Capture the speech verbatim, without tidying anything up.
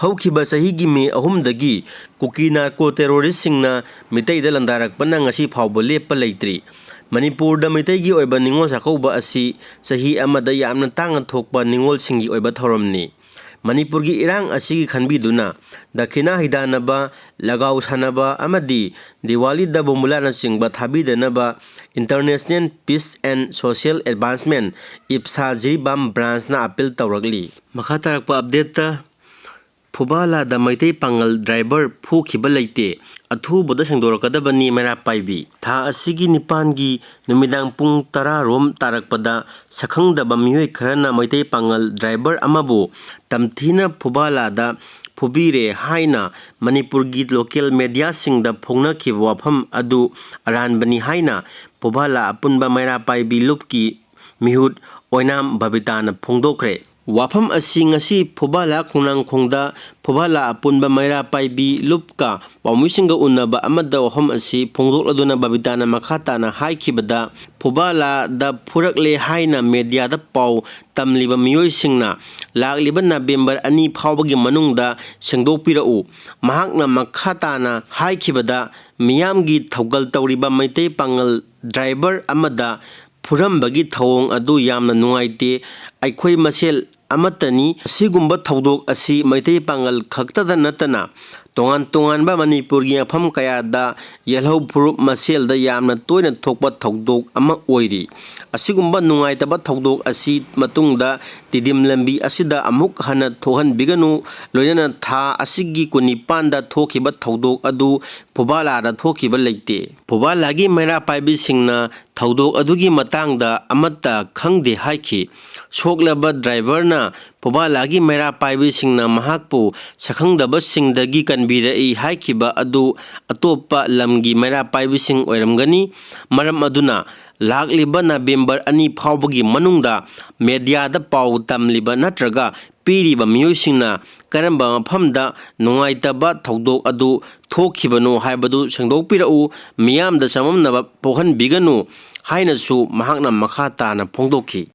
ꯍꯧꯈꯤꯕ ꯆꯍꯤꯒꯤ ꯃꯦ ꯑꯍꯨꯝꯗꯒꯤ ꯀꯨꯀꯤ ꯅꯥꯔꯀꯣ ꯇꯦꯔꯣꯔꯤꯁꯁꯤꯡꯅ ꯃꯤꯇꯩꯗ ꯂꯥꯟꯗꯥꯔꯛꯄꯅ ꯉꯁꯤ ꯐꯥꯎꯕ ꯂꯦꯞꯄ ꯂꯩꯇ꯭ꯔꯤ꯫ ꯃꯅꯤꯄꯨꯔꯗ ꯃꯤꯇꯩꯒꯤ ꯑꯣꯏꯕ ꯅꯤꯉꯣꯜ ꯆꯥꯛꯀꯧꯕ ꯑꯁꯤ ꯆꯍꯤ ꯑꯃꯗ ꯌꯥꯝꯅ ꯇꯥꯡꯅ ꯊꯣꯛꯄ ꯅꯤꯉꯣꯜꯁꯤꯡꯒꯤ ꯑꯣꯏꯕ ꯊꯧꯔꯝꯅꯤ꯫ ꯃꯅꯤꯄꯨꯔꯒꯤ ꯏꯔꯥꯡ ꯑꯁꯤꯒꯤ ꯈꯟꯕꯤꯗꯨꯅ ꯗꯈꯤꯅꯥ ꯍꯩꯗꯥꯅꯕ, ꯂꯒꯥꯎ ꯁꯥꯟꯅꯕ ꯑꯃꯗꯤ ꯗꯤꯋꯥꯂꯤꯗ ꯕꯣꯝꯕꯨꯂꯥꯅꯆꯤꯡꯕ ꯊꯥꯕꯤꯗꯅꯕ International Peace and Social Advancement, IPSA ꯖꯤꯔꯤꯕꯥꯝ ꯕ꯭ꯔꯥꯟꯁꯅ ꯑꯥꯄꯤꯜ ꯇꯧꯔꯛꯂꯤ꯫ ꯃꯈꯥ ꯇꯥꯔꯛꯄ ꯑꯞꯗꯦꯠꯇ, ꯐꯨꯕꯥꯂꯥꯗ ꯃꯩꯇꯩ ꯄꯥꯉꯜ ꯗ꯭ꯔꯥꯏꯚꯔ ꯐꯨꯈꯤꯕ ꯂꯩꯇꯦ, ꯑꯊꯨꯕꯗ ꯁꯦꯡꯗꯣꯔꯛꯀꯗꯕꯅꯤ ꯃꯩꯔꯥ ꯄꯥꯏꯕꯤ꯫ ꯊꯥ ꯑꯁꯤꯒꯤ ꯅꯤꯄꯥꯟꯒꯤ ꯅꯨꯃꯤꯗꯥꯡ ꯄꯨꯡ ꯇꯔꯥ ꯔꯣꯝ ꯇꯥꯔꯛꯄꯗ ꯁꯛꯈꯪꯗꯕ ꯃꯤꯑꯣꯏ ꯈꯔꯅ ꯃꯩꯇꯩ ꯄꯥꯉꯜ ꯗ꯭ꯔꯥꯏꯚꯔ ꯑꯃꯕꯨ ꯇꯝꯊꯤꯅ ꯐꯨꯕꯥꯂꯥꯗ ꯐꯨꯕꯤꯔꯦ ꯍꯥꯏꯅ ꯃꯅꯤꯄꯨꯔꯒꯤ ꯂꯣꯀꯦꯜ ꯃꯦꯗꯤꯌꯥꯁꯤꯡꯗ ꯐꯣꯡꯅꯈꯤꯕ ꯋꯥꯐꯝ ꯑꯗꯨ ꯑꯔꯥꯟꯕꯅꯤ ꯍꯥꯏꯅ ꯐꯨꯕꯥꯂꯥ ꯑꯄꯨꯟꯕ ꯃꯩꯔꯥ ꯄꯥꯏꯕꯤ ꯂꯨꯞꯀꯤ ꯃꯤꯍꯨꯠ ꯑꯣꯏꯅꯥꯝ ꯕꯕꯤꯇꯥꯅ ꯐꯣꯡꯗꯣꯛꯈ꯭ꯔꯦ꯫ ꯋꯥꯐꯝ ꯑꯁꯤ ꯉꯁꯤ ꯐꯨꯕꯥꯂꯥ ꯈꯣꯡꯅꯥꯡꯈꯣꯡꯗ ꯐꯨꯕꯥꯂꯥ ꯑꯄꯨꯟꯕ ꯃꯩꯔꯥ ꯄꯥꯏꯕꯤ ꯂꯨꯞꯀ ꯄꯥꯎꯃꯤꯁꯤꯡꯒ ꯎꯅꯕ ꯑꯃꯗ ꯋꯥꯐꯝ ꯑꯁꯤ ꯐꯣꯡꯗꯣꯛꯂꯗꯨꯅ ꯕꯕꯤꯇꯥꯅ ꯃꯈꯥ ꯇꯥꯅ ꯍꯥꯏꯈꯤꯕꯗ, ꯐꯨꯕꯥꯂꯥꯗ ꯐꯨꯔꯛꯂꯦ ꯍꯥꯏꯅ ꯃꯦꯗꯤꯌꯥꯗ ꯄꯥꯎ ꯇꯝꯂꯤꯕ ꯃꯤꯑꯣꯏꯁꯤꯡꯅ ꯂꯥꯛꯂꯤꯕ ꯅꯕꯦꯝꯕꯔ ꯑꯅꯤ ꯐꯥꯎꯕꯒꯤ ꯃꯅꯨꯡꯗ ꯁꯦꯡꯗꯣꯛꯄꯤꯔꯛꯎ꯫ ꯃꯍꯥꯛꯅ ꯃꯈꯥ ꯇꯥꯅ ꯍꯥꯏꯈꯤꯕꯗ, ꯃꯤꯌꯥꯝꯒꯤ ꯊꯧꯒꯜ ꯇꯧꯔꯤꯕ ꯃꯩꯇꯩ ꯄꯥꯉꯜ ꯗ꯭ꯔꯥꯏꯚꯔ ꯑꯃꯗ ꯐꯨꯔꯝꯕꯒꯤ ꯊꯧꯑꯣꯡ ꯑꯗꯨ ꯌꯥꯝꯅ ꯅꯨꯡꯉꯥꯏꯇꯦ꯫ ꯑꯩꯈꯣꯏ ꯃꯁꯦꯜ ꯑꯃꯠꯇꯅꯤ꯫ ꯑꯁꯤꯒꯨꯝꯕ ꯊꯧꯗꯣꯛ ꯑꯁꯤ ꯃꯩꯇꯩ ꯄꯥꯉꯜ ꯈꯛꯇꯗ ꯅꯠꯇꯅ ꯇꯣꯉꯥꯟ ꯇꯣꯉꯥꯟꯕ ꯃꯅꯤꯄꯨꯔꯒꯤ ꯃꯐꯝ ꯀꯌꯥꯗ ꯌꯦꯜꯍꯧ ꯐꯨꯔꯨꯞ ꯃꯁꯦꯜꯗ ꯌꯥꯝꯅ ꯇꯣꯏꯅ ꯊꯣꯛꯄ ꯊꯧꯗꯣꯛ ꯑꯃ ꯑꯣꯏꯔꯤ꯫ ꯑꯁꯤꯒꯨꯝꯕ ꯅꯨꯡꯉꯥꯏꯇꯕ ꯊꯧꯗꯣꯛ ꯑꯁꯤ ꯃꯇꯨꯡꯗ ꯇꯤꯗꯤꯝ ꯂꯝꯕꯤ ꯑꯁꯤꯗ ꯑꯃꯨꯛ ꯍꯟꯅ ꯊꯣꯛꯍꯟꯕꯤꯒꯅꯨ, ꯂꯣꯏꯅꯅ ꯊꯥ ꯑꯁꯤꯒꯤ ꯀꯨꯟꯅꯤꯄꯥꯟꯗ ꯊꯣꯛꯈꯤꯕ ꯊꯧꯗꯣꯛ ꯑꯗꯨ ꯐꯨꯕꯥꯂꯥꯗ ꯊꯣꯛꯈꯤꯕ ꯂꯩꯇꯦ꯫ ꯐꯨꯕꯥꯂꯥꯒꯤ ꯃꯩꯔꯥ ꯄꯥꯏꯕꯤꯁꯤꯡꯅ ꯊꯧꯗꯣꯛ ꯑꯗꯨꯒꯤ ꯃꯇꯥꯡꯗ ꯑꯃꯠꯇ ꯈꯪꯗꯦ ꯍꯥꯏꯈꯤ꯫ ꯁꯣꯛꯂꯕ ꯗ꯭ꯔꯥꯏꯚꯔꯅ ꯐꯨꯕꯥꯂꯥꯒꯤ ꯃꯩꯔꯥ ꯄꯥꯏꯕꯤꯁꯤꯡꯅ ꯃꯍꯥꯛꯄꯨ ꯁꯛꯈꯪꯗꯕꯁꯤꯡꯗꯒꯤ ꯀꯟꯕꯤꯔꯛꯏ ꯍꯥꯏꯈꯤꯕ ꯑꯗꯨ ꯑꯇꯣꯞꯄ ꯂꯝꯒꯤ ꯃꯩꯔꯥ ꯄꯥꯏꯕꯤꯁꯤꯡ ꯑꯣꯏꯔꯝꯒꯅꯤ꯫ ꯃꯔꯝ ꯑꯗꯨꯅ ꯂꯥꯛꯂꯤꯕ ꯅꯕꯦꯝꯕꯔ ꯑꯅꯤ ꯐꯥꯎꯕꯒꯤ ꯃꯅꯨꯡꯗ ꯃꯦꯗꯤꯌꯥꯗ ꯄꯥꯎ ꯇꯝꯂꯤꯕ ꯅꯠꯇ꯭ꯔꯒ ꯄꯤꯔꯤꯕ ꯃꯤꯑꯣꯏꯁꯤꯡꯅ ꯀꯔꯝꯕ ꯃꯐꯝꯗ ꯅꯨꯡꯉꯥꯏꯇꯕ ꯊꯧꯗꯣꯛ ꯑꯗꯨ ꯊꯣꯛꯈꯤꯕꯅꯣ ꯍꯥꯏꯕꯗꯨ ꯁꯦꯡꯗꯣꯛꯄꯤꯔꯛꯎ, ꯃꯤꯌꯥꯝꯗ ꯆꯃꯝꯅꯕ ꯄꯣꯛꯍꯟꯕꯤꯒꯅꯨ ꯍꯥꯏꯅꯁꯨ ꯃꯍꯥꯛꯅ ꯃꯈꯥ ꯇꯥꯅ ꯐꯣꯡꯗꯣꯛꯈꯤ꯫